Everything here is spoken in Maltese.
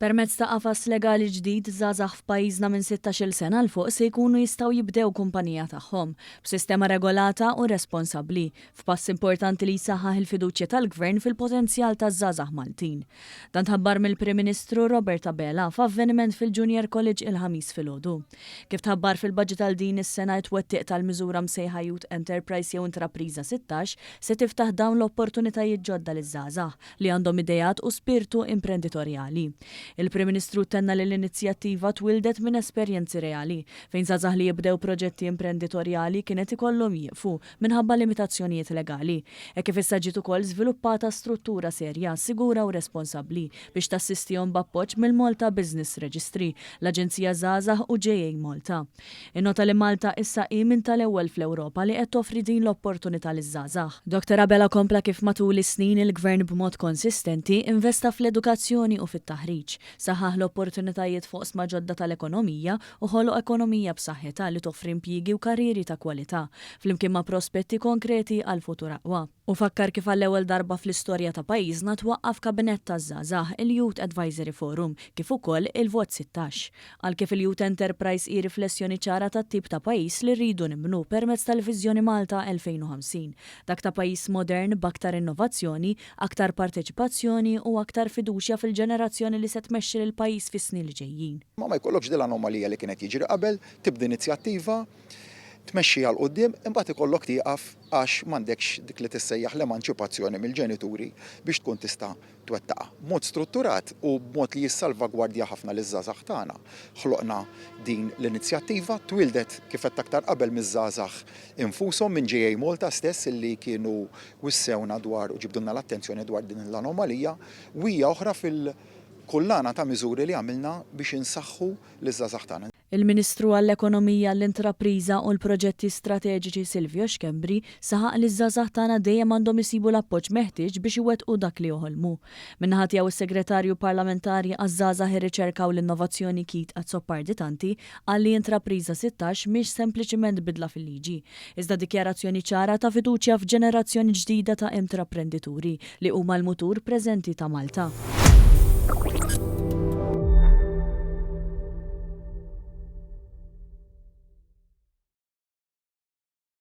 Permezz ta' qafas legali ġdid, żgħażagħ f'pajjiżna minn 16-il sena 'l fuq se jkunu jistgħu jibdew kumpanija tagħhom, b'sistema regolata u responsabbli, f'pass importanti li jsaħħaħ il-fiduċja tal-Gvern fil-potenzjal taż-żgħażagħ Maltin. Dan tħabbar mill-Prim Ministru Robert Abela f'avveniment fil-Junior College il-Ħamis filgħodu. Kif tħabbar fil-Budget għal din is-sena it-twettiq tal-miżura msejħa Youth Enterprise jew Intrapriża 16 se tiftaħ dawn l-opportunitajiet ġodda liż-żgħażagħ li għandhom ideat u spirtu imprenditorjali. Il-Prim Ministru tenna li l-inizjattiva twieldet minn esperjenzi reali, fejn żgħażagħ li jibdew proġetti imprenditorjali kien qed ikollhom jieqfu minħabba limitazzjonijiet legali, hekk kif issa ġiet ukoll żviluppata struttura serja, sigura u responsabbli biex tassistihom b'appoġġ mill-Malta Business Registry, l-Aġenzija Żgħażagħ u JA Malta. Innota li Malta issa hi minn tal-ewwel fl-Ewropa li qed toffri din l-opportunità liż-żgħażagħ. Dottor Abela kompla kif matul is-snin il-Gvern b'mod konsistenti investa fl-edukazzjoni u fit-taħriġ, saħħaħ l-opportunitajiet f'oqsma ġodda tal-ekonomija u ħoloq ekonomija b'saħħitha li toffri impjiegi u karrieri ta' kwalità, flimkien ma' prospetti konkreti għal futur aqwa. Hu fakkar kif għall-ewwel darba fl-istorja ta' pajjiżna twaqqaf Kabinett taż-Żgħażagħ, il-Youth Advisory Forum, kif ukoll il-Vot 16. Qal kif il-Youth Enterprise hi riflessjoni ċara tat-tip ta' pajjiż li rridu nibnu permezz tal-Viżjoni Malta 2050, dak ta' pajjiż modern b'aktar innovazzjoni, aktar parteċipazzjoni u aktar fiduċja fil-ġenerazzjoni li se tmexxi lill-pajjiż fis-snin li ġejjin. Ma ma jkollokx din l-anomalija li kien qed jiġri qabel, tibda inizjattiva, tmexxiha 'l quddiem, imbagħad ikollok tieqaf għax m'għandekx dik li tissejjaħ l-emanċipazzjoni mill-ġenituri biex tkun tista' twettaqha. B'mod strutturat u b'mod li jissalvagwardja ħafna liż-żgħażagħ tagħna, ħloqna din l-inizjattiva, twieldet kif għedt aktar qabel miż-żgħażagħ infushom, minn JA Malta stess illi kienu wissewna dwar u ġibdulna l-attenzjoni dwar din l-anomalija, u hija oħra fil-kullana ta' miżuri li għamilna biex insaħħu liż-żgħażagħ tagħna. Il-Ministru għall-Ekonomija, l-Intrapriża u l-Proġetti Strateġiċi Silvio Schembri saħaq li ż-żgħażagħ tagħna dejjem għandhom isibu l-appoġġ meħtieġ biex iwettqu dak li joħolmu. Min-naħa tiegħu s-Segretarju Parlamentari għaż-Żgħażagħ, ir-Riċerka u l-Innovazzjoni Keith Azzopardi Tanti qal li Intrapriża 16 mhix sempliċiment bidla fil-liġi, iżda dikjarazzjoni ċara ta' fiduċja f'ġenerazzjoni ġdida ta' intraprendituri li huma l-mutur preżenti ta' Malta.